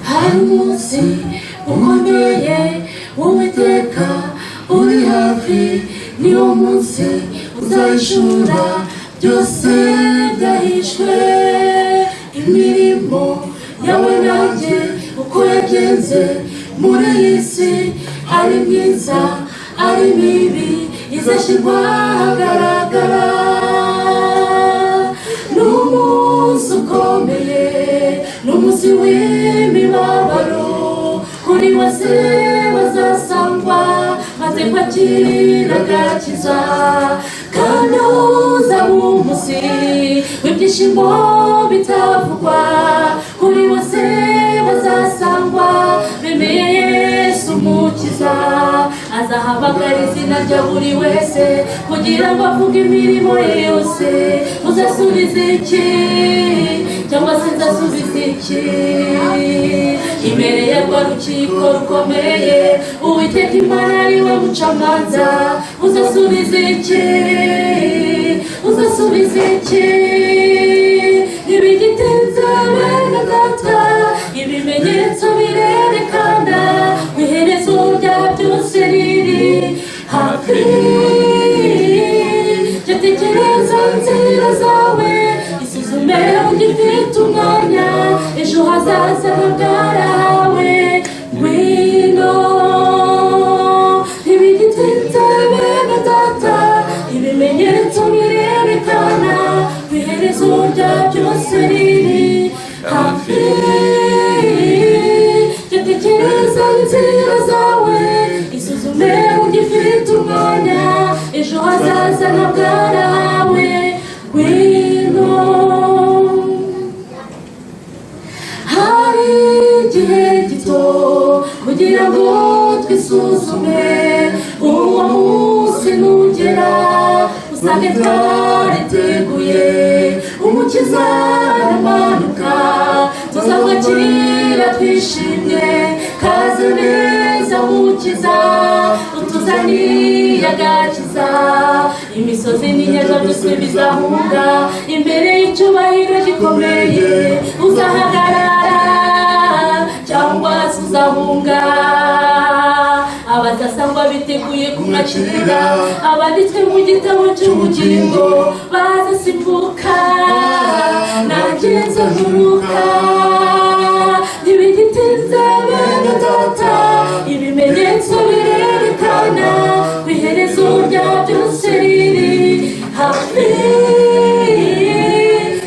Hari umunsi ukomeye w'Uwiteka uri hafi, niwo munsi uzahishura byose byahishwe, imirimo yawe nanjye uko yagenze muri iyi si, ari myiza ari mibi, izashyirwa ahagaragara. Ni umunsi ukomeye, ni umunsi w'imibabaro kuri bose bazasangwa maze kwakira agakiza, kandi uzaba umunsi w'ibyishimo bitavugwa kuri bose bazasangwa bemeye Yesu Umukiza. Azahamagara izina rya buri wese kugira ngo avuge imirimo ye yose. Uzasubiza iki, cyangwa se nzasubiza iki imbere ya rwa rukiko rukomeye, Uwiteka Imana ari we mucamanza? Uzasubiza iki? Uzasubiza iki? Ntibigitinze, bene Data, ibimenyetso birerekana ko iherezo rya byose riri hafi. Jya tekereza inzira zawe, isuzume ugifite umwanya, ejo hazaza bwarawe. Ngwino, ntibigitinze, bene Data, ibimenyetso birerekana ko iherezo rya byose riri hafi. Jya tekereza inzira zawe, isuzume ugifite umwanya, ejo hazaza bwarawe. Ngwino. Hari igihe gito kugira ngo twisuzume, uwo munsi nugera usange twariteguye. Umukiza aramanuka, tuzamwakira twishimye. Kaze neza Mukiza, utuzaniye agakiza. Imisozi n'inyanja byose bizahunga imbere y'icyubahiro gikomeye. Uzahagarara cyangwa se uzahunga? Abadasangwa biteguye kumwakira, abanditswe mu gitabo cy'ubugingo bazasimbuka, nanjye nzaguruka. Ntibigitinze, bene Data, ibimenyetso birerekana ko iherezo rya byose riri hafi.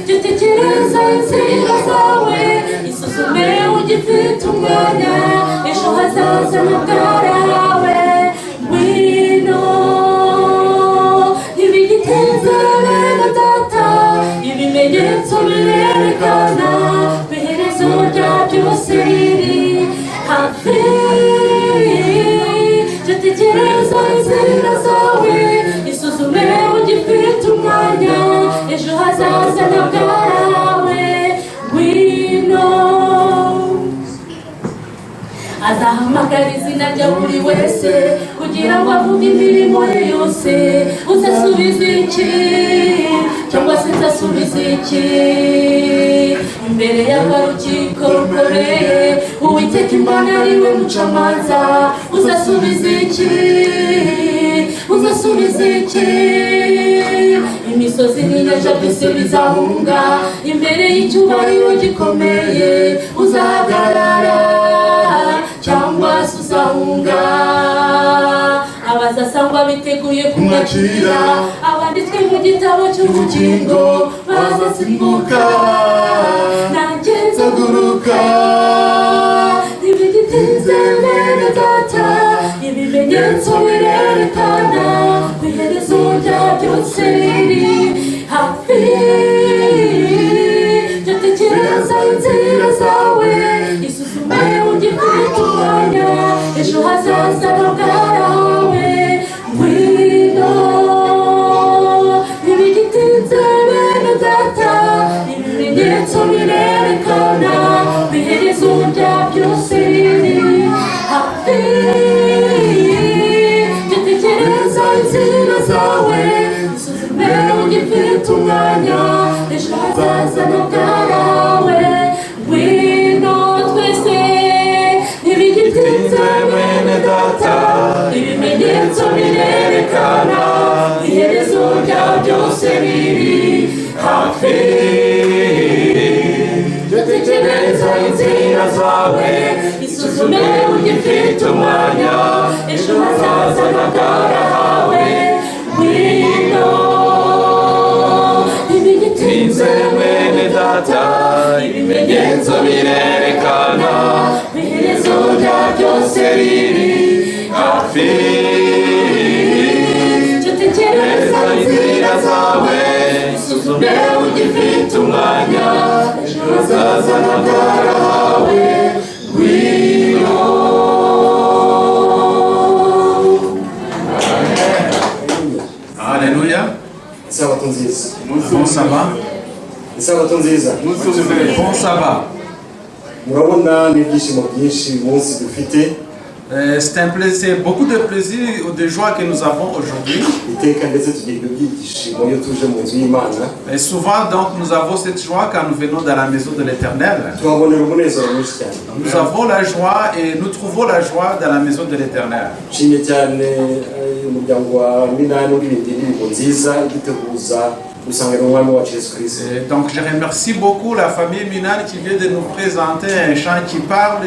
Jya utekereza inzira zawe, isuzume ugifite umwanya, ejo hazaza bwarawe. Ngwino. Ntibigitinze, bene Data, ibimenyetso birerekana ko iherezo rya byose riri hafi. Jya tekereza inzira zawe, isuzume ugifite umwanya, ejo hazaza bwarawe. Ngwino. Azahamagara izina rya buri wese kugira ngo avuge imirimo ye yose. Uzasubiza iki, cyangwa se nzasubiza iki imbere y'akarukiko rukomeye, Uwiteka Imana ari we mucamanza? Uzasubiza iki? Uzasubiza iki? Imisozi n'inyanja byose bizahunga imbere y'icyubahiro gikomeye. Uzahagarara cyangwa se uzahunga? Abazasangwa biteguye kumwakira, abanditswe mu gitabo cy'ubugingo bazasimbuka, nanjye nzaguruka. Ntibigitinze, bene Data, ibimenyetso birerekana ko iherezo rya byose riri hafi. Jya tekereza inzira zawe, isuzume ugifite umwanya, ejo hazaza bwarawe. Ngwino. Ntibigitinze, bene Data, ibimenyetso birerekana ko iherezo rya byose riri hafi. Jya tekereza inzira zawe, isuzume ugifite umwanya, ejo hazaza bwarawe. Ngwino twese. zawe, isuzume ugifite umwanya, ejo hazaza ntabwo hawe. Ngwino. Nze mwene data, ibimenyetso birerekana iherezo rya byose riri hafi. Jya utekereza inzira zawe, isuzume ugifite umwanya, ejo hazaza ntabwo hawe. Ngwino. Alléluia. Isabato nziza. Bon sabbat. Isabato nziza. Bon sabbat. Murabona n'ibyishimo byinshi uyu munsi dufite. C'est un plaisir, c'est beaucoup de plaisir ou de joie que nous avons aujourd'hui. Iteka ndetse tugira ibyo byishimo iyo tuje mu nzu y'Imana. Et souvent, donc, nous avons cette joie quand nous venons dans la maison de l'Éternel. Tuhabonera umunezero mwinshi cyane. Nous avons la joie et nous trouvons la joie dans la maison de l'Éternel. Nshimye cyane umuryango wa Minani uririmba indirimbo nziza iduteguza gusanganira umwami wacu Yesu Kirisito. Et donc, je remercie beaucoup la famille Minani qui vient de nous présenter un chant qui parle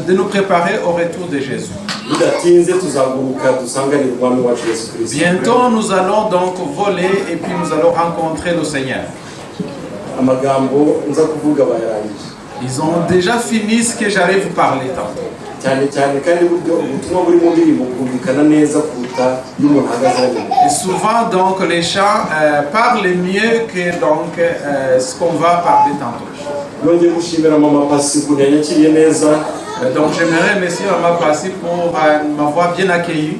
de nous préparer au retour de Jésus. Bidatinze tuzaguruka dusanganire umwami wacu Yesu Kirisito. Bientôt, nous allons donc voler et puis nous allons rencontrer le Seigneur. Amagambo nza kuvuga bayarangije. Ils ont déjà fini ce que j'allais vous parler tantôt. Cyane cyane kandi buryo ubutumwa buri mu ndirimbo bwumvikana neza kuruta iyo umuntu ahagaze hano. Et souvent, donc, les chants parlent mieux que donc, ce qu'on va parler tantôt. Nongeye gushimira mama Pasi ukuntu yanyakiriye neza. Donc, j'aimerais remercier Maman Passy pour m'avoir bien accueilli.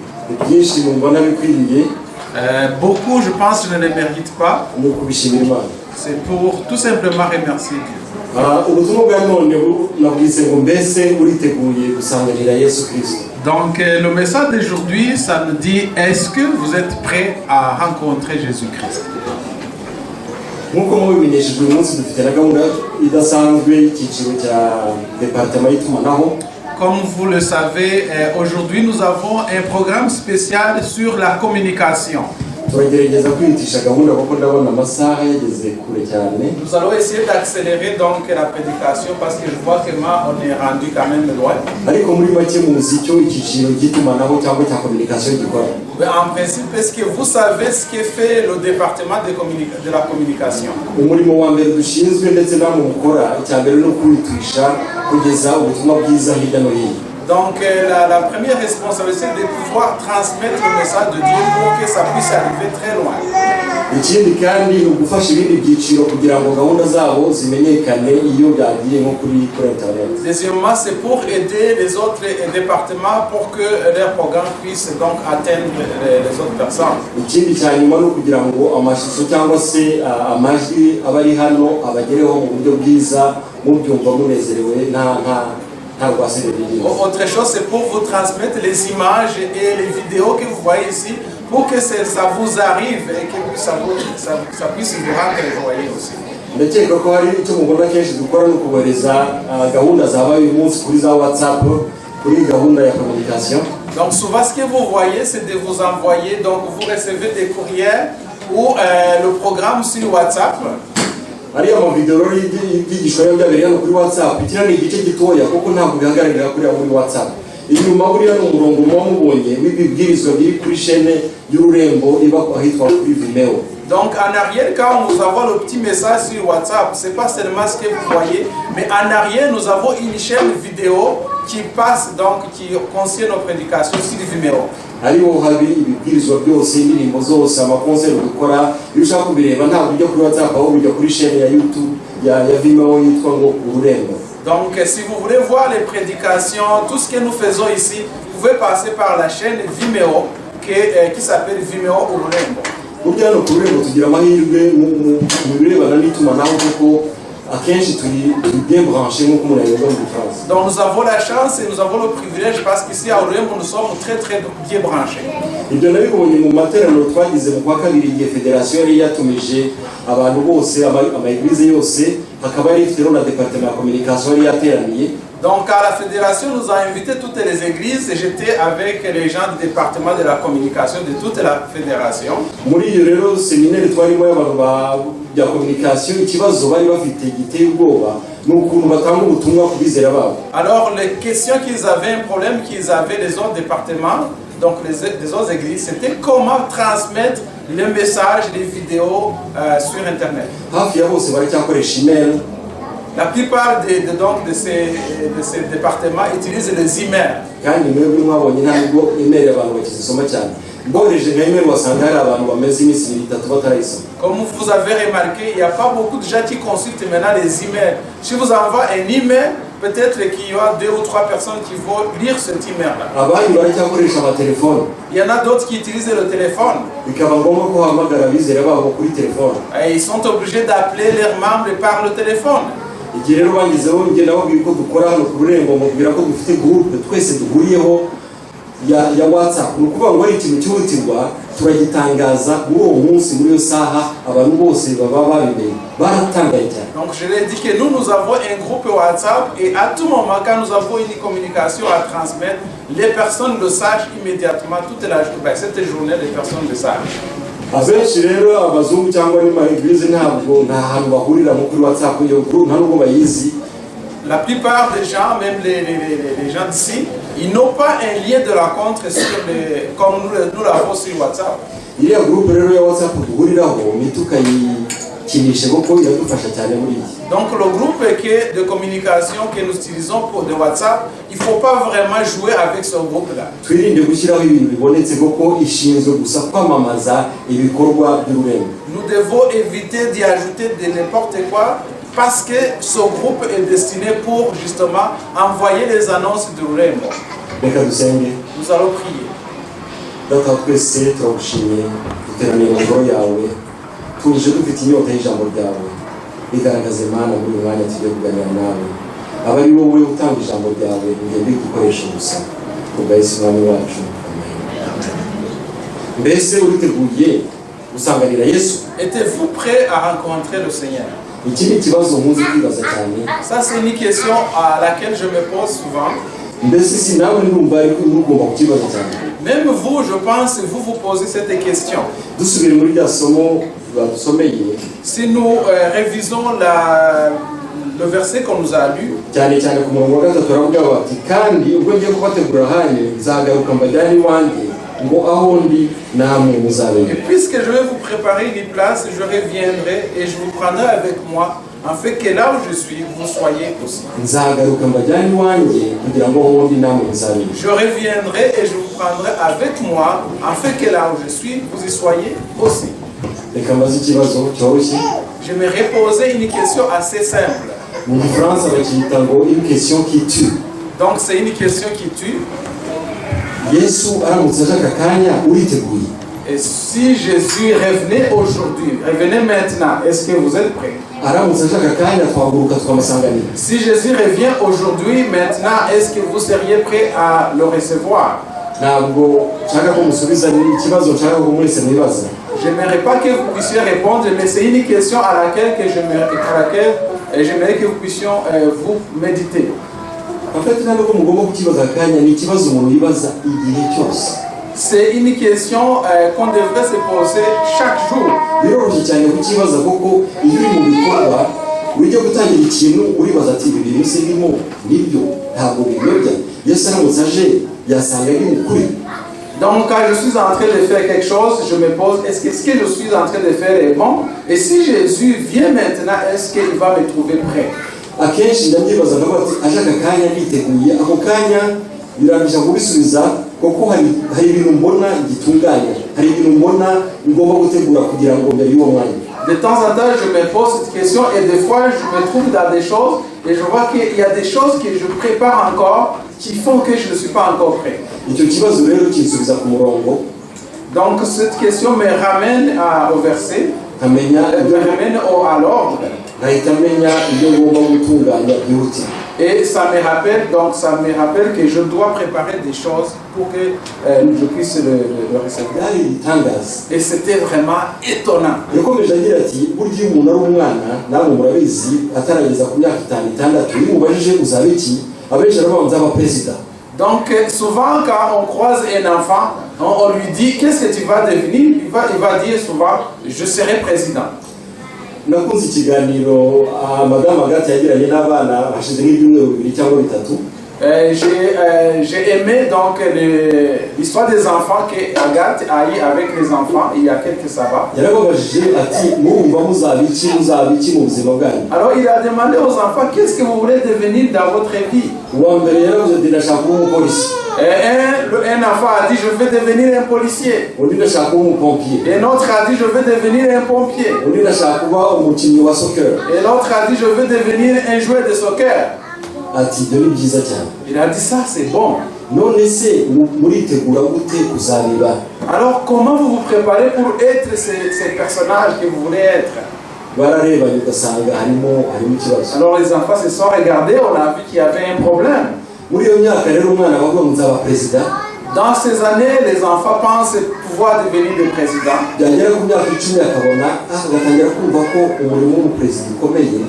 Byinshi numva bikwiriye. Beaucoup, je pense, je ne les mérite pas. Ni ukubishimira Imana. C'est pour tout simplement remercier Dieu. Ah, ubutumwa bwa none bu- nabwise ngo mbese uriteguye gusanganira Yesu Kirisito? Donc, le message d'aujourd'hui, ça nous dit: est-ce que vous êtes prêts à rencontrer Jésus-Christ? Nk'uko mubimenyeshejwe, uyu munsi dufite na gahunda idasanzwe y'icyiciro cya département y'itumanaho. Comme vous le savez, aujourd'hui, nous avons un programme spécial sur la communication. Turagerageza kwihutisha gahunda kuko ndabona amasaha yageze kure cyane. Nous allons essayer d'accélérer donc la prédication parce que je vois que moi, on est rendu quand même loin. Ariko muri make muzi icyo icyiciro cy'itumanaho cyangwa cya communication gikora? Mais en principe, est-ce que vous savez ce que fait le département de la communication? Umurimo wa mbere dushinzwe ndetse namwe mukora, icya mbere ni ukwihutisha kugeza ubutumwa bwiza hirya no hino. Donc, la première responsabilité, c'est de pouvoir transmettre le message de Dieu pour que ça puisse arriver très loin. Ikindi kandi ni ugufasha ibindi byiciro kugira ngo gahunda zabo zimenyekane iyo byagiye nko kuri interineti. Deuxièmement, c'est pour aider les autres départements pour que leur programme puisse donc atteindre les autres personnes. Ikindi cya nyuma ni ukugira ngo amashusho cyangwa se amajwi aba ari hano abagereho mu buryo bwiza mubyumva munezerewe nta rwaserera irimo. Autre chose, c'est pour vous transmettre les images et les vidéos que vous voyez ici, pour que ça vous arrive et que ça puisse vous rendre joyeux aussi. Ndakeka ko hari icyo mubona kenshi dukora ni ukubohereza gahunda zabaye uyu munsi kuri za WhatsApp kuri gahunda ya communication. Donc souvent, ce que vous voyez, c'est de vous envoyer, donc vous recevez des courriels ou le programme sur WhatsApp. Ariya mavideo rero y'ibyigisho biba byabereye hano kuri WhatsApp, kiriya ni igice gitoya kuko ntabwo bihagararira kuriya muri WhatsApp. Inyuma buriya ni umurongo muba mubonye w'ibibwirizwa biri kuri chaîne y'Ururembo iba ahitwa kuri Vimeo. Donc en arrière, quand nous avons le petit message sur WhatsApp, c'est pas seulement ce que vous voyez, mais en arrière, nous avons une chaîne vidéo qui passe, donc qui contient nos prédications sur Vimeo. Ariho habi ibibwirizwa byose, indirimbo zose, amakonseri dukora. Iyo ushaka kubireba ntabwo ujya kuri WhatsApp ahubwo ujya kuri chaîne ya YouTube ya Vimeo yitwa ngo Ururembo. Donc si vous voulez voir les prédications, tout ce que nous faisons ici, vous pouvez passer par la chaîne Vimeo qui s'appelle Vimeo Ururembo. Burya hano ku Rurembo tugira amahirwe mu birebana n'itumanaho kuko akenshi turi bien branché nk'uko umuntu yabivuga mu Gifaransa. Donc nous avons la chance et nous avons le privilège parce qu'ici à Ururembo, nous sommes très très bien branchés. Ibyo nabibonye mu materaniro twagize mu kwa kabiri igihe fédération yari yatumije abantu bose ama église yose hakaba yari ifite na département ya communication yari yateraniye. Donc à la fédération, nous avons invité toutes les églises et j'étais avec les gens du département de la communication de toute la fédération. Muri iyo rero séminaire twarimo y'abantu ba bya communication, ikibazo bari bafite giteye ubwoba ni Ni ukuntu batanga ubutumwa ku bizera babo. Alors, les questions qu'ils avaient, un problème qu'ils avaient les autres départements, donc les autres églises, c'était comment transmettre les messages, les vidéos sur Internet. Hafi ya bose baracyakoresha email. La plupart donc, de ces départements utilisent les emails. Kandi mwebwe mwabonye nta nubwo email abantu bakizisoma cyane. Mbohereje nka email wasanga hari abantu bameze iminsi ibiri itatu batarayisoma. Comme vous avez remarqué, il n'y a pas beaucoup de gens qui consultent maintenant les emails. Si vous envoyez un email, peut-être qu'il y aura deux ou trois personnes qui vont lire cet email-là. Abandi baracyakoresha amatelefone. Il y en a d'autres qui utilisent le téléphone. Bikaba ngombwa ko bahamagara abizera babo kuri telefone. Et ils sont obligés d'appeler leurs membres par le téléphone. Igihe rero bangezeho njye nababwiye ko dukora hano ku Rurembo, mubwira ko dufite groupe twese duhuriyeho ya WhatsApp. Ni ukuvuga ngo ari ikintu cyihutirwa turagitangaza muri uwo munsi, muri iyo saha, abantu bose baba babimenye. Baratangaye cyane. Donc je leur ai dit que nous, nous avons un groupe WhatsApp et à tout moment, quand nous avons une communication à transmettre, les personnes le sachent immédiatement, toute la ben, cette journée, les personnes le sachent. Abenshi rero abazungu cyangwa n'ama église ntabwo nta hantu bahurira nko kuri WhatsApp, iyo groupe nta nubwo bayizi. La plupart des gens, même les gens d'ici, ils n'ont pas un lien de rencontre comme nous l'avons sur WhatsApp. Iriya groupe rero ya WhatsApp duhuriraho ntitukayikinishe kuko iradufasha cyane buriya. Donc le groupe de communication que nous utilisons pour de WhatsApp, il ne faut pas vraiment jouer avec ce groupe-là. Twirinde gushyiraho ibintu bibonetse kuko ishinzwe gusa kwamamaza ibikorwa by'Ururembo. Nous devons éviter d'y ajouter de n'importe quoi parce que ce groupe est destiné pour justement envoyer les annonces de Rurembo. Reka dusenge. Nous allons prier. Data wa twese, turagushimiye, duteraniye mu ngoro yawe, tuje dufite inyota y'ijambo ryawe. Bigaragaze Mana muri uyu mwanya tugiye kuganira nawe, aba ari wowe utanga ijambo ryawe, ngende gukoresha gusa kubwa Yesu Umwami wacu, amen. Mbese uriteguye gusanganira Yesu? Êtes-vous prêt à rencontrer le Seigneur? Iki ni ikibazo nkunze kwibaza cyane. Ça, c'est une question à laquelle je me pose souvent. Mbese si nawe ndumva ariko mugomba kukibaza cyane. Même vous, je pense, vous vous posez cette question. Dusubiye muri rya somo badusomeye, Si nous révisons le verset qu'on nous a lu, cyane cyane ku murongo wa gatatu, baravuga bati: "Kandi ubwo ngiye kubategura ahanyu nzagaruka mbajyane iwanjye ngo aho ndi namwe muzabeyo." "Et puisque je vais vous préparer une place, je reviendrai et je vous prendrai avec moi, afin que là où je suis, vous soyez aussi." Nzagaruka mbajyane iwanjye kugira ngo aho ndi namwe muzabeyo. Je reviendrai et je vous prendrai avec moi, afin que là où je suis, vous y soyez aussi. Reka mbaze ikibazo cyoroshye. J'aimerais poser une question assez simple. Mu gifaransa bakiyita ngo une question qui tue. Donc c'est une question qui tue. Yesu aramutse aje aka kanya, uriteguye? Et si Jésus revenait aujourd'hui, revenait maintenant, est-ce que vous êtes prêts? Aramutse aje aka kanya twahaguruka tukamusanganira? Si Jésus revient aujourd'hui, maintenant, est-ce que vous seriez prêts à le recevoir? Ntabwo nshaka ko musubiza, ni ikibazo nshaka ko mwese mwibaza. J'aimerais pas que vous puissiez répondre, mais c'est une question à laquelle j'aimerais que vous puissiez vous méditer. En fait, nta nubwo mugomba kukibaza aka kanya, ni ikibazo umuntu yibaza igihe cyose. C'est une question qu'on devrait se poser chaque jour. Biroroshye cyane kukibaza kuko iyo uri mu bikorwa ujya gutangira ikintu uribaza ati: "Ibi bintu se ndimo nibyo? Ntabwo biyobya? Yesu aramutse aje yasanga ari ukuri?" Donc, quand je suis en train de faire quelque chose, je me pose: est-ce que ce que je suis en train de faire est bon? Et si Jésus vient maintenant, est-ce qu'il va me trouver prêt? Akenshi ndabyibaza ndavuga ati: "Aje aka kanya niteguye?" Ako kanya birambisha kubisubiza kuko hari ibintu mbona gitunganya, hari ibintu mbona ngomba gutegura kugira ngo mbere y'uwo mwanya. De temps en temps, je me pose cette question et des fois, je me trouve dans des choses et je vois qu'il y a des choses que je prépare encore qui font que je ne suis pas encore prêt. Icyo kibazo rero kinsubiza ku murongo. Donc, cette question me ramène au verset, nkamenya me ramène à l'ordre. Nkahita menya ibyo ngomba gutunganya byihutirwa. Et ça me rappelle, donc ça me rappelle que je dois préparer des choses pour que je puisse le recevoir. Byari ibitangaza. Et c'était vraiment étonnant. Yakomeje agira ati: "Burya iyo umuntu ari umwana, namwe murabizi, atarageza ku myaka itanu itandatu, iyo umubajije uzaba iki, abenshi baravuga ngo nzaba perezida." Donc souvent quand on croise un enfant, on lui dit: "Qu'est-ce que tu vas devenir?" Il va dire souvent: "Je serai président." Nakunze ikiganiro madamu Agathe yagiranye n'abana hashize nk'ibyumweru 2 cyangwa 3. J'ai aimé donc l'histoire des enfants que Agathe a eu avec les enfants il y a quelques sabbats. Yarababajije ati murumva muzaba iki, muzaba iki mu buzima bwanyu? Alors il a demandé aux enfants: qu'est-ce que vous voulez devenir dans votre vie? Uwa mbere yaravuze ati ndashaka kuba umupolisi. Et un enfant a dit: je veux devenir un policier. Undi ndashaka kuba umupompier. Et l'autre a dit: je veux devenir un pompier. Undi ndashaka kuba umukinnyi wa soccer. Et l'autre a dit: je veux devenir un joueur de soccer. Ati ibyo ni byiza cyane. Il a dit: ça, c'est bon. None se muritegura gute kuzabiba? Alors comment vous vous préparez pour être ces personnages que vous voulez être? Bararebanye ugasanga harimo ikibazo. Alors les enfants se sont regardés, on a vu qu'il y avait un problème. Muri iyo myaka rero umwana abavuga ngo nzaba perezida. Dans ces années, les enfants pensent pouvoir devenir des présidents. Byagera ku myaka 10 akabona agatangira kumva ko umurimo w'umuperezida ukomeye,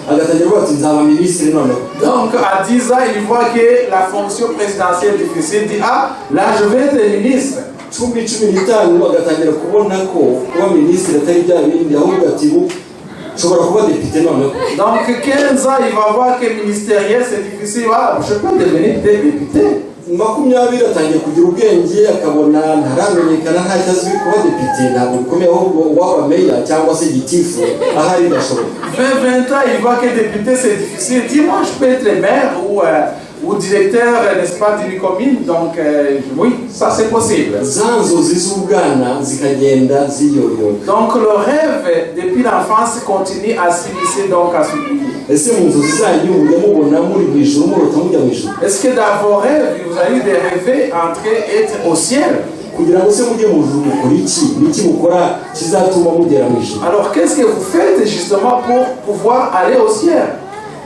agatangira kuvuga ati nzaba minisitiri noneho. Donc à 10 ans, il voit que la fonction présidentielle est difficile. Il dit: ah, là, je vais être ministre. 10, 15 agatangira kubona ko kuba minisitiri atari bya bindi, ahubwo ati ubu nshobora kuba depite noneho. Donc 15 ans, il va voir que ministériel, c'est difficile. Ah, je peux devenir député. 20 atangiye kugira ubwenge, akabona ntaramenyekana, ntacyo azwi, kuba depite ntabwo bikomeye, ahubwo waba meya cyangwa se gitifu ahari birashoboka. 20, 20 ans, il voit que député, c'est difficile. Il dit: moi, je peux être maire ou directeur, n'est-ce pas, d'une commune. Donc, oui, ça, c'est possible. Za nzozi z'ubwana zikagenda ziyoyoka. Donc, le rêve, depuis l'enfance, continue à s'immiscer, donc à s'oublier. Ese mu nzozi zanyu mujya mubona muri mu ijuru, murota mujya mu ijuru? Est-ce que dans vos rêves, vous avez des rêves entrer, être au ciel? Kugira ngo se mujye mu ijuru mukora iki? Niki mukora kizatuma mugera mu ijuru? Alors, qu'est-ce que vous faites justement pour pouvoir aller au ciel?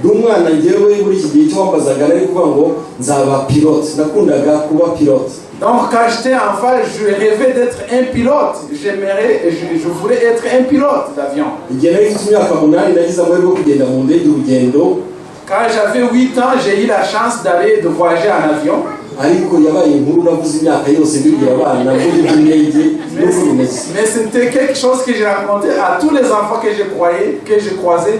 Ndi umwana ngewe muri iki gihe cyo wambazaga nari kuvuga ngo nzaba pilote, nakundaga kuba pilote. Donc, quand j'étais enfant, je rêvais d'être un pilote. J'aimerais, je voulais être un pilote d'avion. Igihe nari mfite imyaka 8 nagize amahirwe yo kugenda mu ndege urugendo. Quand j'avais 8 ans, j'ai eu la chance d'aller, de voyager en avion. Ariko yabaye inkuru navuze imyaka yose mbibwira abana mvuga iby'indege n'uko bimeze. Mais c'était quelque chose que j'ai raconté à tous les enfants que je croyais, que je croisais,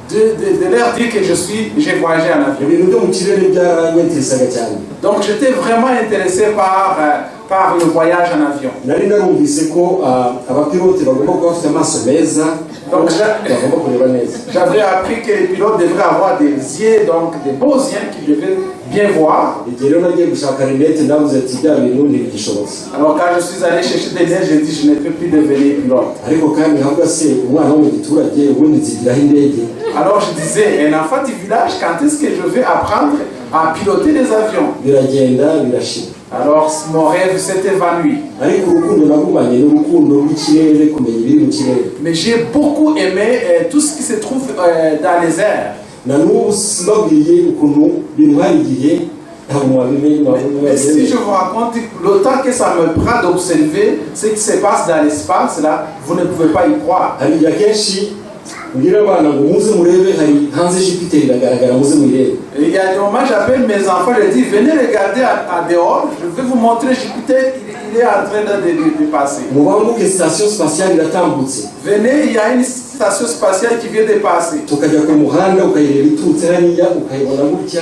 de leur dire que j'ai voyagé en avion. Ibintu byo mu kirere byaranyenteresaga cyane. Donc j'étais vraiment intéressé par le voyage en avion. Nari narumvise ko abapilote bagomba kuba bafite amaso meza, Donc, bagomba kureba neza. J'avais appris que les pilotes devraient avoir des yeux, donc des beaux yeux qui devaient bien voir. Igihe rero nagiye gushaka lunettes ndavuze ati bya bintu ntibigishobotse. Alors quand je suis allé chercher des lunettes, j'ai dit: je ne peux plus devenir pilote. Ariko kandi nkavuga se umwana wo mu giturage ubundi nzigiraho indege? Alors je disais, un enfant du village, quand est-ce que je vais apprendre à piloter les avions? Biragenda birashira. Alors mon rêve s'est évanoui. Ariko urukundo nagumanye ni urukundo rw'ikirere, kumenya ibiri mu kirere. Mais j'ai beaucoup aimé tout ce qui se trouve dans les airs. Na n'ubu mbabwiye ukuntu bintwara igihe ntabwo mwabimenya. Mais si je vous raconte le temps que ça me prend d'observer ce qui se passe dans l'espace, là, vous ne pouvez pas y croire. Hari igihe akenshi mbwira abana ngo muze murebe hari hanze Jupiter iragaragara, muze muyirebe. Et il y a des moments, j'appelle mes enfants, je dis: venez regarder à dehors, je vais vous montrer Jupiter, il est en train de passer. Mubanguke station spatiale iratambutse. Venez, il y a une station spatiale qui vient de passer. Tukajya ku muhanda ukayireba iturutse hariya ukayibona gutya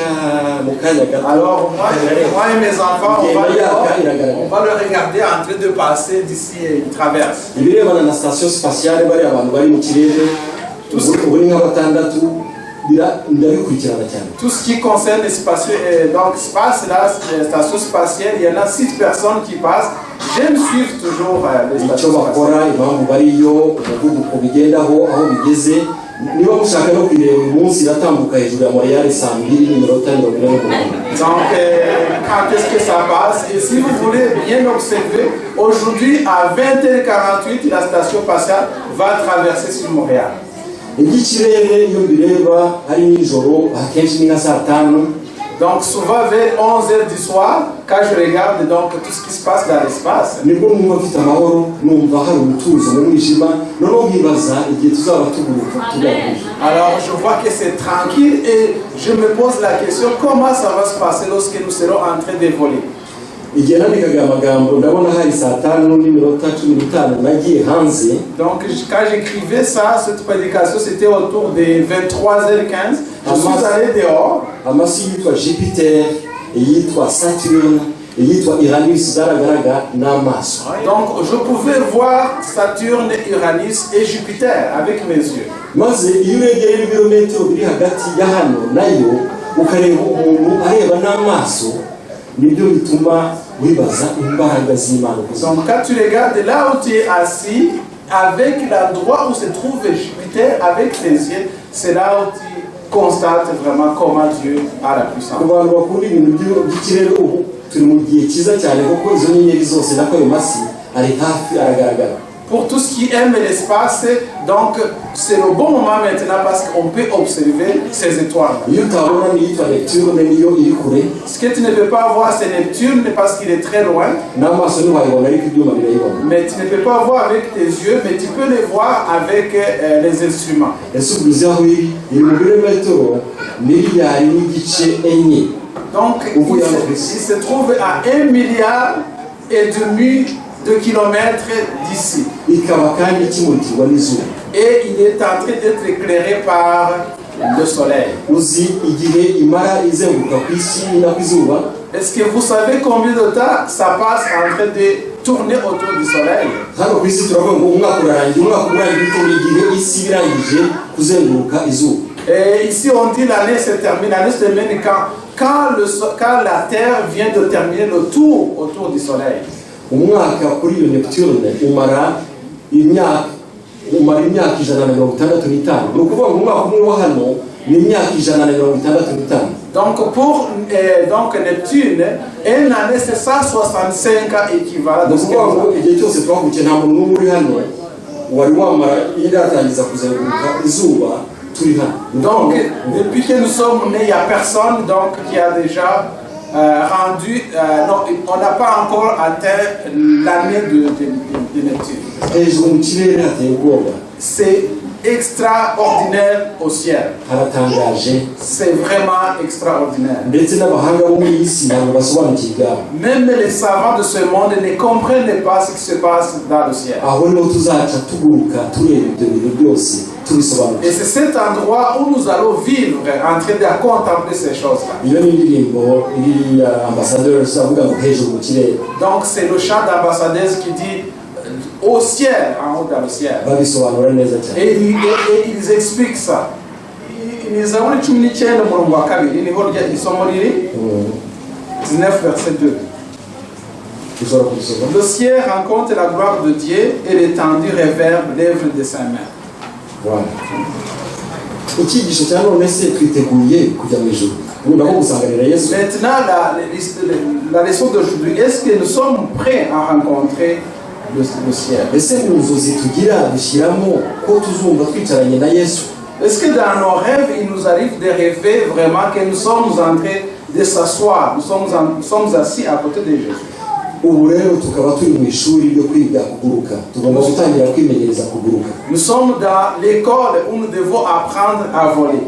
mu kanya gato. Alors moi et mes enfants, on va dehors, on va le regarder en train de passer d'ici et il traverse. Ibirebana na station spatiale bariya abantu bari mu kirere ubu ni nka batandatu ndabikurikirana cyane. Tout ce qui concerne l'espace, donc espace, là, station spatiale, il y en a six personnes qui passent. J'aime suivre toujours les icyo stations bakora spatiales. Impamvu bariyo, umuvuduko bigendaho, aho bigeze. Niba mushaka no kuyireba uyu munsi iratambuka hejuru ya Montreal saa 2:48. Donc, quand est-ce que ça passe? Et si vous voulez bien observer, aujourd'hui à 20h48, la station spatiale va traverser sur Montréal. Iby'ikirere iyo mbireba ari nijoro akenshi ni nka saa 5. Donc, souvent vers 11h du soir, quand je regarde donc tout ce qui se passe dans l'espace, nibwo numva mfite amahoro, numva hari umutuzo mu mwijima, noneho nkibaza igihe tuzaba tuguruka tugana ku ijuru. Alors je vois que c'est tranquille et je me pose la question: comment ça va se passer lorsque nous serons en train de voler? Igihe nandikaga aya magambo, ndabona hari saa 5 n'iminota 15, nagiye hanze. Donc quand j'écrivais ça, cette prédication, c'était autour des 23h15. Je suis allé dehors. Amasi yitwa Jupiter, iyitwa Saturne, iyitwa Uranus zaragaragara n'amaso. Donc je pouvais voir Saturne, Uranus et Jupiter avec mes yeux. Maze iyo uregeye ibirometero biri hagati ya hano nayo, ukareba umuntu areba n'amaso, nibyo bituma wibaza imbaraga z'Imana uko ziri. Donc quand tu regardes là où tu es assis, avec l'endroit où se trouve Jupiter avec tes yeux, c'est là où tu constates vraiment comment Dieu a la puissance. Ku bantu bakunda ibintu by'ikirere, ubu turi mu gihe cyiza cyane kuko izo nyenyeri zose nako ayo masi ari hafi aragaragara. Pour tous qui aiment l'espace, donc c'est le bon moment maintenant parce qu'on peut observer ces étoiles. Iyo utabona n'iyitwa Neptune, niyo iri kure. Ce que tu ne peux pas voir, c'est Neptune parce qu'il est très loin. N'amaso ntiwayibona, ariko ibyuma birayibona. Mais tu ne peux pas voir avec tes yeux, mais tu peux les voir avec les instruments. Ese ubwo uzi aho iri? Iri mu birometero miliyari n'igice 4. Donc, Où il y a il se trouve à 1,5 milliard de kilomètres d'ici. Ikaba kandi ikimurikirwa n'izuba. Et il est en train d'être éclairé par le soleil. Uzi igihe imara izenguruka ku isi no ku izuba? Est-ce que vous savez combien de temps ça passe en train de tourner autour du soleil? Hano ku isi turavuga ngo umwaka urarangiye. Umwaka urangiye bitewe n'igihe isi irangije kuzenguruka izuba. Et ici, on dit l'année se termine. L'année se termine quand la Terre vient de terminer le tour autour du soleil. Umwaka kuri iyo Neptune umara imyaka 165. Ni ukuvuga ngo umwaka umwe wa hano ni imyaka 165. Donc pour donc Neptune, une année, c'est 165 ans équivalent Ni de ce que ukuvuga nous ngo avons. Igihe cyose twavukiye, nta muntu n'umwe uri hano wari wamara iratangiza kuzenguruka izuba turi hano. Ni ukuvuga Donc, ngo- depuis que nous sommes nés, il n'y a personne donc, qui a déjà rendu. Non, on n'a pas encore atteint l'année de Neptune. Hejuru mu kirere hateye ubwoba. C'est extraordinaire au ciel. Haratangaje. C'est vraiment extraordinaire. Ndetse n'abahanga bo muri iyi si ntabwo basobanukiwe ibyabo. Même les savants de ce monde ne comprennent pas ce qui se passe dans le ciel. Aho niho tuzaca tuguruka, tureba ibyo bintu byose tubisobanukiwe. Et c'est cet endroit où nous allons vivre en train de contempler ces choses-là. Iyo ni indirimbo iri ya Ambassadors avuga ngo hejuru mu kirere. Donc c'est le chant d'Ambassadeurs qui dit au ciel, en haut dans le ciel. Babisobanura neza cyane. Et ils expliquent ça. Ni Zaburi 19 umurongo wa 2, niho rya isomo riri. 19 verset 2. Ushobora kubisoma. Le ciel raconte la gloire de Dieu et l'étendue révèle l'œuvre de sa main. Voilà. Icyigisho cya none se, twiteguye kujya mu ijuru, urumva ko gusanganira Yesu? Maintenant, la leçon d'aujourd'hui, est-ce que nous sommes prêts à rencontrer le ciel? Ese mu nzozi tugira dushyiramo ko tuzumva twicaranye na Yesu? Est-ce que dans nos rêves, il nous arrive de rêver vraiment que nous sommes en train de s'asseoir, nous sommes assis à côté de Jésus? Ubu rero tukaba turi mu ishuri ryo kwiga kuguruka, tugomba gutangira kwimenyereza kuguruka. Nous sommes dans l'école où nous devons apprendre à voler.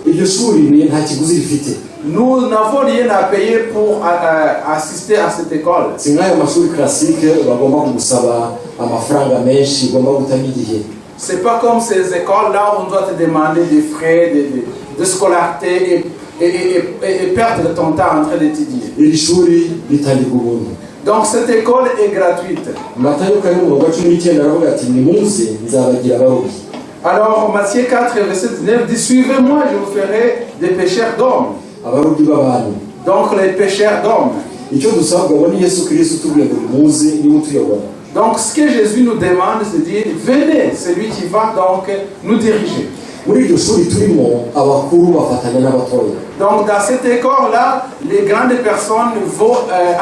Iryo shuri ni nta kiguzi rifite. Nous n'avons rien à payer pour assister à cette école. Si nk'ayo mashuri classique bagomba kugusaba amafaranga menshi, ugomba gutamo igihe. C'est pas comme ces écoles-là où on doit te demander des frais de scolarité et perdre ton temps en train d'étudier. Iri shuri ritangirwa ubuntu. Donc cette école est gratuite. Matayo 4 umurongo wa 19 aravuga ati: "Nimuze, nzabagira abarobyi." Alors Matthieu 4, verset 19 dit: "Suivez-moi, je vous ferai des pêcheurs d'hommes." Abarobyi b'abantu. Donc les pêcheurs d'hommes. Icyo dusabwa ngo ni Yesu Kirisito utubwiye ngo nimuze, niwe utuyobora. Donc ce que Jésus nous demande, c'est de dire: "Venez", c'est lui qui va donc nous diriger. Muri iryo shuri turimo, abakuru bafatanya n'abatoya. Donc dans cette école-là, les grandes personnes vont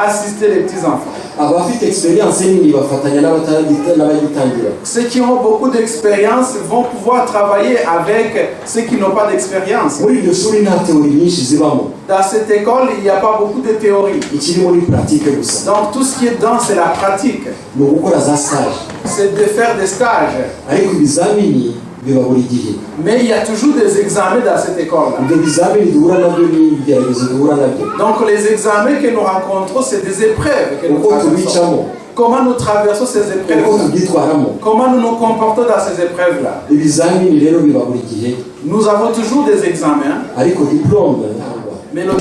assister les petits-enfants. Abafite expérience nini bafatanya n'abagitangira. Ceux qui ont beaucoup d'expérience vont pouvoir travailler avec ceux qui n'ont pas d'expérience. Muri iryo shuri nta théorie nyinshi zibamo. Dans cette école, il n'y a pas beaucoup de théorie. Ikirimo ni pratique gusa. Donc tout ce qui est dedans, c'est la pratique. Ni ugukora za stage. C'est de faire des stages. Ariko ibizamini biba buri gihe. Mais il y a toujours des examens dans cette école-là. Ibyo bizamini duhura nabyo ni ibigeragezo duhura nabyo. Donc les examens que nous rencontrons, c'est des épreuves que nous Uko traversons. tubicamo. Comment nous traversons ces Uko épreuves? Tubyitwaramo. Comment nous nous comportons dans ces épreuves-là? Ibizamini rero biba buri gihe. Nous avons toujours des examens, Ariko diplôme ntabwo. Mais le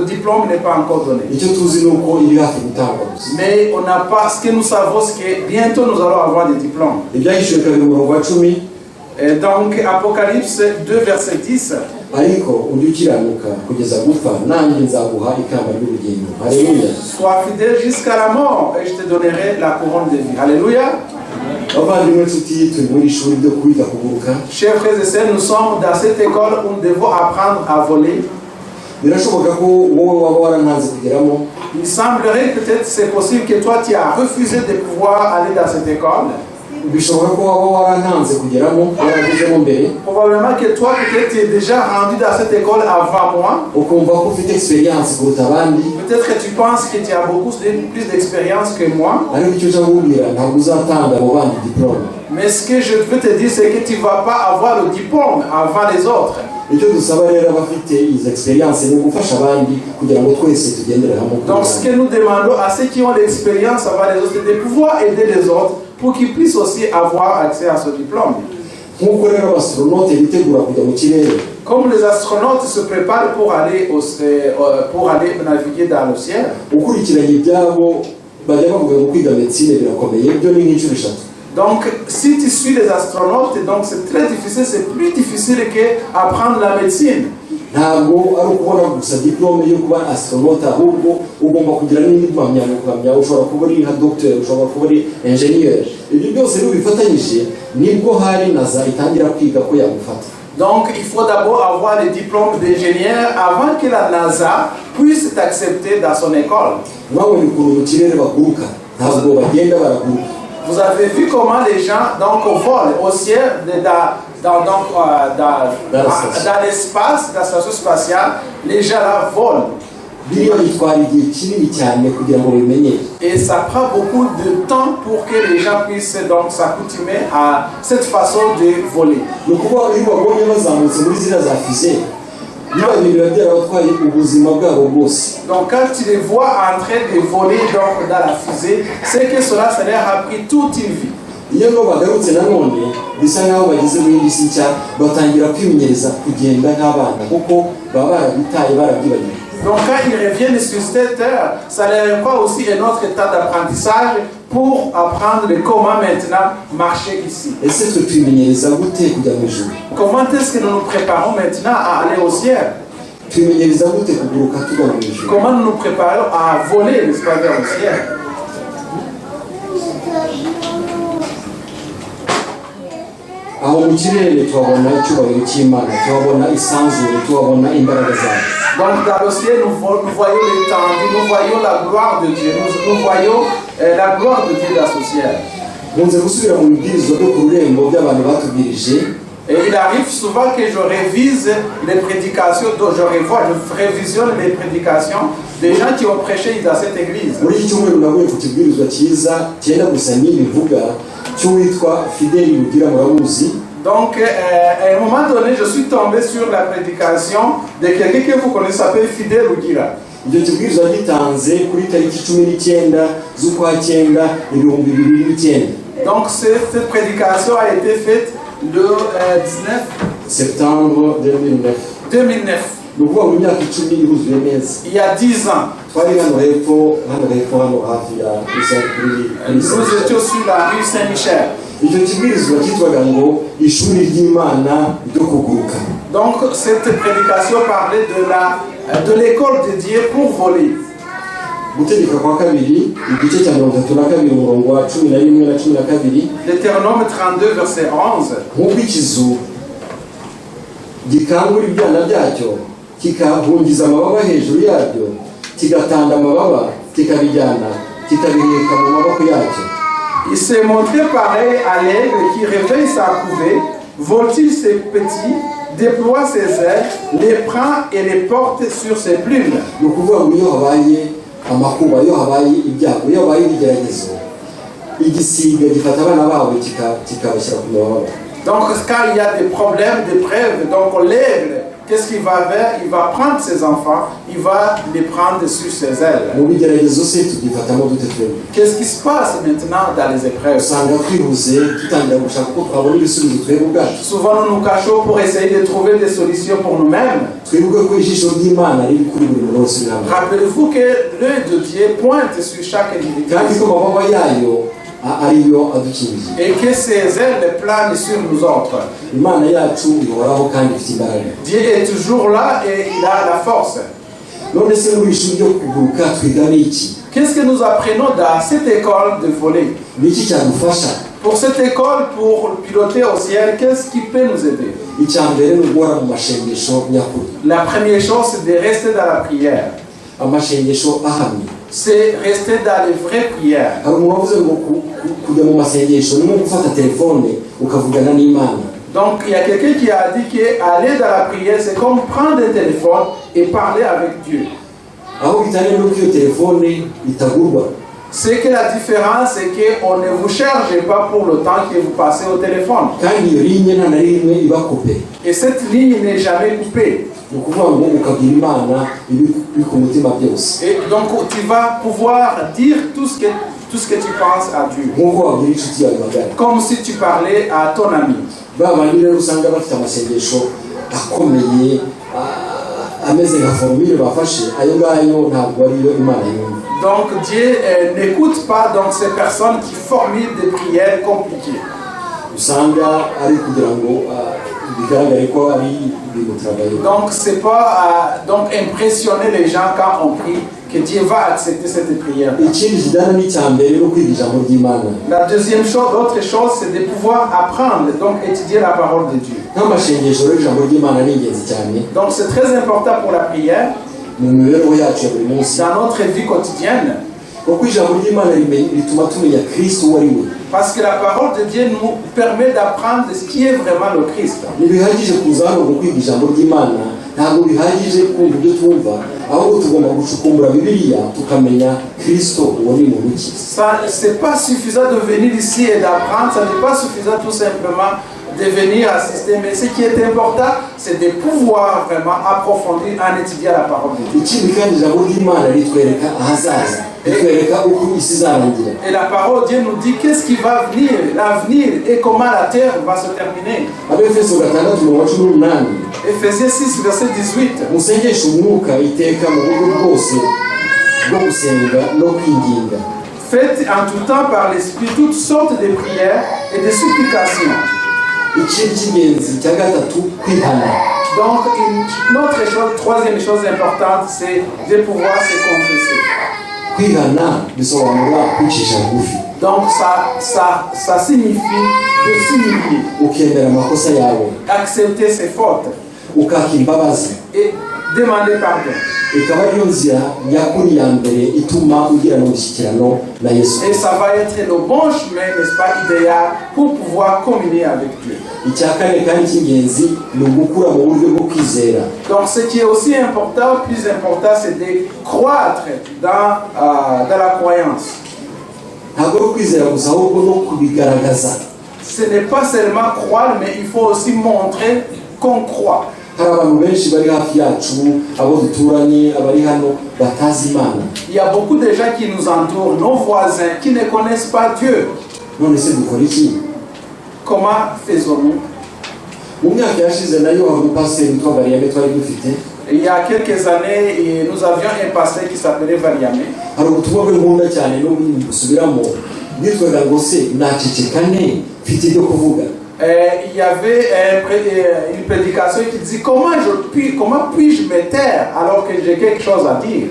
diplôme n'est pas encore donné. Icyo tuzi ni uko iri hafi gutangwa gusa. Mais on n'a pas, ce que nous savons, c'est que bientôt nous allons avoir des diplômes. Ibyahishuwe kabiri umurongo wa 10. Et donc Apocalypse 2, verset 10. Ariko ujye ukiranuka kugeza gupfa nanjye nzaguha ikamba ry'ubugingo. Haleluya. Sois fidèle jusqu'à la mort et je te donnerai la couronne de vie. Alléluia. Bavandimwe nshuti turi muri ishuri ryo kwiga kuguruka. Chers frères et sœurs, nous sommes dans cette école où nous devons apprendre à voler. Birashoboka ko wowe waba warantanze kugeramo. Il semblerait peut-être, c'est possible que toi tu as refusé de pouvoir aller dans cette école. Bishoboka ko waba warantanze kugeramo waragezemo mbere. Probablement que toi peut-être tu es déjà rendu dans cette école avant moi. Ukumva ko ufite experience kuruta abandi. Peut-être que tu penses que tu as beaucoup plus d'expérience que moi. Ariko icyo nshaka kukubwira ntabwo uzatanga abo bandi diplôme. Mais ce que je veux te dire, c'est que tu ne vas pas avoir le diplôme avant les autres. Icyo dusaba rero abafite izi experience ni ugufasha abandi kugira ngo twese tugendere hamwe. Donc ce que nous demandons à ceux qui ont l'expérience avant les autres, c'est de pouvoir aider les autres pour qu'ils puissent aussi avoir accès à ce diplôme. Nk'uko rero aba astronaute bitegura kujya mu kirere, Comme les astronautes se préparent pour aller naviguer dans le ciel, ukurikiranye ibyabo bajya bavuga ngo kwiga médecine birakomeye byo ni nk'inshuro eshatu. Donc si tu suis les astronautes, donc c'est très difficile, c'est plus difficile qu'apprendre la médecine. Ntabwo ari ukubona gusa diplôme yo kuba astronaute ahubwo ugomba kugira n'indi mpamyabuhamya ushobora kuba uri nka docteur ushobora kuba uri ingénieur ibyo byose iyo ubifatanyije nibwo hari NASA itangira kwiga ko yagufata. Donc il faut d'abord avoir le diplôme d'ingénieur avant que la NASA puisse t'accepter dans son école. Mwabonye ukuntu mu kirere baguruka ntabwo bagenda baraguruka. Vous avez vu comment les gens donc volent au ciel, donc, Dans la station. Dans l'espace, dans la station spatiale, les gens là volent. Biriya bitwara igihe kinini cyane kugira ngo bimenyere. Et ça prend beaucoup de temps pour que les gens puissent donc s'accoutumer à cette façon de voler. Ni ukuvuga iyo babonye bazamutse muri ziriya za fusée biriya bintu biba byarabatwaye ubuzima bwabo bwose. Donc quand tu les vois en train de voler donc, dans la fusée, c'est que cela, ça leur a pris toute une vie. Iyo rero bagarutse nanone bisa nk'aho bageze mu yindi si nshya batangira kwimenyereza kugenda nk'abana kuko baba barabitaye barabyibagiwe. Donc quand ils reviennent sur cette terre, ça leur reprend aussi un autre état d'apprentissage pour apprendre comment maintenant marcher ici. Ese twe twimenyereza gute kujya mu ijuru? Comment est-ce que nous nous préparons maintenant à aller au ciel? Twimenyereza gute kuguruka tugana mu ijuru? Comment nous nous préparons à voler, n'est-ce pas, vers le ciel? Aho mu kirere tuhabona icyubahiro cy'Imana tuhabona isanzure tuhabona imbaraga zayo. Donc dans le ciel, nous voyons l'étendue, nous voyons la gloire de Dieu, nous voyons la gloire de Dieu dans ce ciel. Nkunze gusubira mu bibwirizwa byo ku rurembo by'abantu batubwirije. Et il arrive souvent que je révise les prédications, donc je revois, je révisionne les prédications des gens qui ont prêché dans cette église. Muri iki cyumweru naguye ku kibwirizwa cyiza cyenda gusa n'ibi mvuga cy'uwitwa Fideli Rugira muramuzi. Donc, à un moment donné, je suis tombé sur la prédication de quelqu'un que vous connaissez, s'appelle Fidel Rugira. Icyo kibwirizwa gitanze kuri tariki 19 z'ukwa cyenda 2009. Donc, cette prédication a été faite le 19 septembre 2009. 2009, Ni ukuvuga ngo imyaka 10 iruzuye neza. Il y a 10 ans. Twari hano hepfo hano hepfo hano hafi ya kuri kuri Nous étions sur la rue Saint-Michel. Icyo kibwirizwa cyitwaga ngo ishuri ry'Imana ryo kuguruka. Donc, cette prédication parlait de l'école de Dieu pour voler. Gutegeka kwa kabiri igice cya 32 umurongo wa 11 na 12. Deutéronome 32, verset 11. Nk'uko ikizu gikangura ibyana byacyo kikahungiza amababa hejuru yabyo kigatanda amababa kikabijyana kikabiheka mu maboko yacyo. Il s'est montré pareil à l'aigle qui réveille sa couvée, voltige ses petits, déploie ses ailes, les prend et les porte sur ses plumes. Ni ukuvuga ngo iyo habaye amakuba iyo habaye ibyago iyo habaye ibigeragezo igisiga gifata abana babo kikabashyira ku mababa. Donc quand il y a des problèmes, des preuves, donc l'aigle, qu'est-ce qu'il va faire? Il va prendre ses enfants, il va les prendre sur ses ailes. Mu bigeragezo se tubyifatamo dute twebwe? Qu'est-ce qui se passe maintenant dans les épreuves? Usanga twihuse dutangira gushaka uko twabona ibisubizo twebwe ubwacu. Souvent, nous nous cachons pour essayer de trouver des solutions pour nous-mêmes. Twibuke ko ijisho ry'Imana riri kuri buri muntu wese uri hano. Rappelez-vous que l'œil de Dieu pointe sur chaque individu Kandi ko amababa yayo ariyo adukingiye. Et que ses ailes planent sur nous autres. Imana yacu ihoraho kandi ifite imbaraga. Dieu est toujours là et il a la force. None se muri ishuri ryo kuguruka twigamo iki? Qu'est-ce que nous apprenons dans cette école de voler? Ni iki cyadufasha? Pour cette école, pour piloter au ciel, qu'est-ce qui peut nous aider? Icya mbere ni uguhora mu mashengesho nyakuri. La première chose, c'est de rester dans la prière. Amashengesho ahamye. C'est rester dans les vraies prières. Hari umuntu wavuze ngo kujya mu masengesho ni nko gufata telefone ukavugana n'Imana. Donc, il y a quelqu'un qui a dit qu'aller dans la prière, c'est comme prendre un téléphone et parler avec Dieu. Aho bitaniye nuko iyo telefone itagurwa. C'est que la différence, c'est qu'on ne vous charge pas pour le temps que vous passez au téléphone. Kandi iyo ligne nta na rimwe iba coupée. Et cette ligne n'est jamais coupée. Ni ukuvuga ngo ukabwira Imana ibiri ku mutima byose. Et donc, tu vas pouvoir dire tout ce que tu penses à Dieu. Nk'uko wabwira inshuti yawe magara. Comme si tu parlais à ton ami. Ba bandi rero usanga bafite amasengesho akomeye ameze nka formule bafashe ayo ngayo ntabwo ariyo Imana yumva. Donc, Dieu n'écoute pas donc ces personnes qui formulent des prières compliquées. Usanga ari kugira ngo bigaragare ko ari ibintu travaillé. Donc, c'est pas donc impressionner les gens quand on prie que Dieu va accepter cette prière. Ikindi kijyana n'icya mbere ni ukwiga ijambo ry'Imana. La deuxième chose, l'autre chose, c'est de pouvoir apprendre, donc étudier la parole de Dieu. Nk'amashengesho rero ijambo ry'Imana ni ingenzi cyane Donc, c'est très important pour la prière mu mibereho yacu ya buri munsi. Dans notre vie quotidienne. Kuko ijambo ry'Imana rituma tumenya Kristo uwo ari we. Parce que la parole de Dieu nous permet d'apprendre ce qui est vraiment le Christ. Ntibihagije kuza hano ngo kwiga ijambo ry'Imana ntabwo bihagije kumva ibyo twumva ahubwo tugomba gucukumbura Bibiliya tukamenya Kristo uwo ni muntu ki. Ça, c'est pas suffisant de venir ici et d'apprendre, ça n'est pas suffisant tout simplement de venir assister, mais ce qui est important, c'est de pouvoir vraiment approfondir en étudiant la parole de Dieu. Ikindi kandi ijambo ry'Imana ritwereka ahazaza ritwereka uko isi izarangira. Et la parole de Dieu nous dit qu'est-ce qui va venir, l'avenir, et comment la terre va se terminer. Abefeso 6 umurongo wa 18. Ephésiens 6, verset 18. Musengeshe umwuka iteka mu buryo bwose bwo gusenga no kwinginga. Faites en tout temps par l'Esprit toutes sortes de prières et de supplications. Ikindi cy'ingenzi cya gatatu kwihana. Donc, une autre chose, troisième chose importante, c'est de pouvoir se confesser. Kwihana bisobanura kwicisha bugufi. Donc, ça signifie de s'humilier, Ukemera amakosa yawe. Accepter ses fautes Ukaka imbabazi. Et demander pardon. Ikaba ariyo nzira nyakuri ya mbere ituma ugirana umushyikirano na Yesu. Et ça va être le bon chemin, n'est-ce pas, idéal pour pouvoir communier avec Dieu. Icya kane kandi cy'ingenzi ni ugukura mu buryo bwo kwizera. Donc, ce qui est aussi important, plus important, c'est de croître dans la croyance. Ntabwo ari ukwizera gusa ahubwo no kubigaragaza. Ce n'est pas seulement croire, mais il faut aussi montrer qu'on croit. Hari abantu benshi bari hafi yacu abo duturanye abari hano batazi Imana. Il y a beaucoup de gens qui nous entourent, nos voisins, qui ne connaissent pas Dieu. None se dukora iki? Comment faisons-nous? Mu myaka yashize nayo hari umupasiteri witwa Bariyame twari dufite. Il y a quelques années, et nous avions un pasteur qui s'appelait Variame. Hari ubutumwa bwe nkunda cyane n'ubu busubiramo bwitwaga ngo se naceceka nte mfite ibyo kuvuga. Il y avait une prédication qui dit comment puis-je me taire alors que j'ai quelque chose à dire.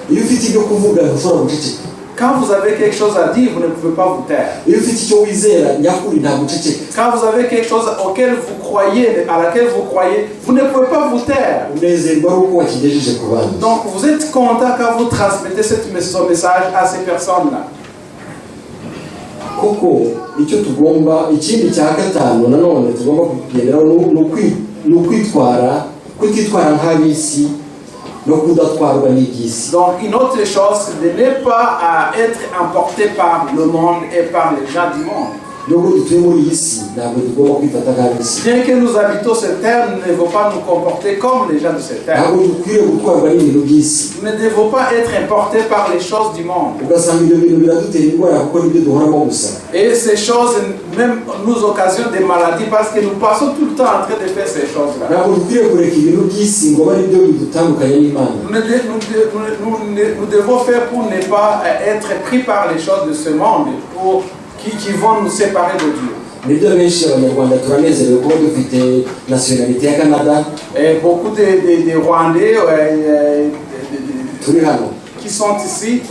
Iyo ufite ibyo kuvuga ntushobora guceceka. Quand vous avez quelque chose à dire, vous ne pouvez pas vous taire. Iyo ufite icyo wizera nyakuri ntabwo uceceka. Quand vous avez quelque chose auquel vous croyez, à laquelle vous croyez, vous ne pouvez pas vous taire. Unezerwa ari uko wakigejeje ku bandi. Donc vous êtes content quand vous transmettez ce message à ces personnes-là. Koko icyo tugomba ikindi cya gatanu nanone tugomba kugenderaho ni ukwitwara kutitwara nk'ab'isi no kudatwarwa n'iby'isi. Donc une autre chose, c'est de ne pas à être emporté par le monde et par les gens du monde. Nubwo dutuye muri iyi si, ntabwo tugomba kwifata nk'ab'isi. Bien que nous habitons cette terre, nous ne devons pas nous comporter comme les gens de cette terre. Ntabwo dukwiriye gutwarwa n'ibintu by'isi. Nous ne devons pas être importés par les choses du monde. Ugasanga ibyo bintu biradutera indwara kuko nibyo duhoramo gusa. Et ces choses même nous occasionnent des maladies parce que nous passons tout le temps en train de faire ces choses-là. Ntabwo dukwiriye kureka ibintu by'isi ngo abe ari byo bidutandukanya n'Imana. Nous, ne de- nous de- nous- nous- nous devons faire pour ne pas être pris par les choses de ce monde qui vont nous séparer de Dieu. Nibyo, benshi Abanyarwanda turanezerewe kuba dufite nationalité ya Canada. Et beaucoup de Rwandais Turi hano. Qui sont ici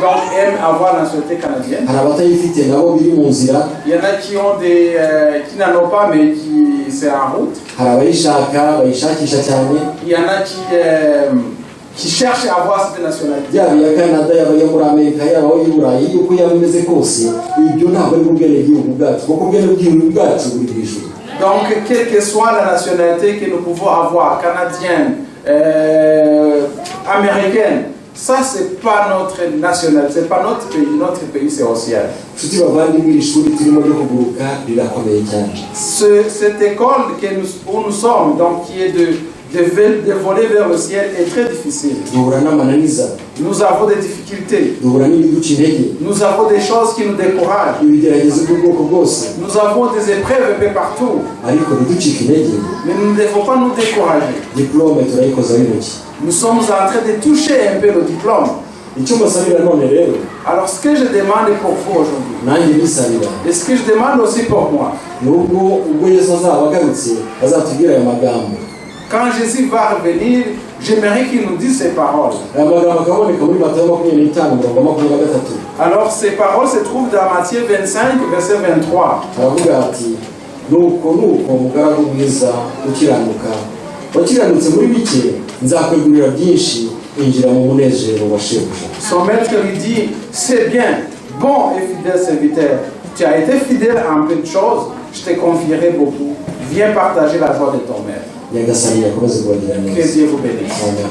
donc aiment avoir la nationalité canadienne. Hari abatayifite nabo biri mu nzira. Il y en a qui n'en ont pas, mais qui c'est en route. Hari abayishaka bayishakisha cyane. Il y en a qui cherchent à avoir cette nationalité. Yaba iya Canada, yaba iyo muri Amerika, yaba aho y'i Burayi, uko yaba imeze kose, ibyo ntabwo ari ubwenegihugu bwacu kuko ubwenegihugu bwacu buri mu ijuru. Donc, quelle que soit la nationalité que nous pouvons avoir, canadienne, américaine, ça, c'est pas notre nationalité, c'est pas notre pays. Notre pays, c'est au ciel. Nshuti bavandimwe, iri shuri turimo ryo kuguruka rirakomeye cyane. Cette école où nous sommes, donc qui est de voler vers le ciel, est très difficile. Duhura n'amananiza. Nous avons des difficultés. Duhura n'ibiduca intege. Nous avons des choses qui nous découragent. Ibigeragezo by'ubwoko bwose. Nous avons des épreuves un peu partout. Ariko ntiducike intege. Mais nous ne devons pas nous décourager. Diplôme turayikozaho intoki. Nous sommes en train de toucher un peu le diplôme. Icyo mbasabira none rero, Alors, ce que je demande pour vous aujourd'hui, nanjye nisabira, et ce que je demande aussi pour moi, nubwo ubwo Yesu azaba agarutse azatubwira aya magambo. Quand Jésus va revenir, j'aimerais qu'il nous dise ces paroles. Aya magambo akaboneka muri Matayo 25, umurongo wa 23. Alors, ces paroles se trouvent dans Matthieu 25, verset 23. Aravuga ati: "Nuko nuko, mugaragu mwiza ukiranuka, wakiranutse muri bike, nzakwegurira byinshi, injira mu munezero wa shebuja." Son maître lui dit: "C'est bien, bon et fidèle serviteur. Tu as été fidèle en peu de choses, je te confierai beaucoup. Viens partager la joie de ton maître." Nyagasani yakomeze kubagira Que neza. Dieu vous bénisse. Amen.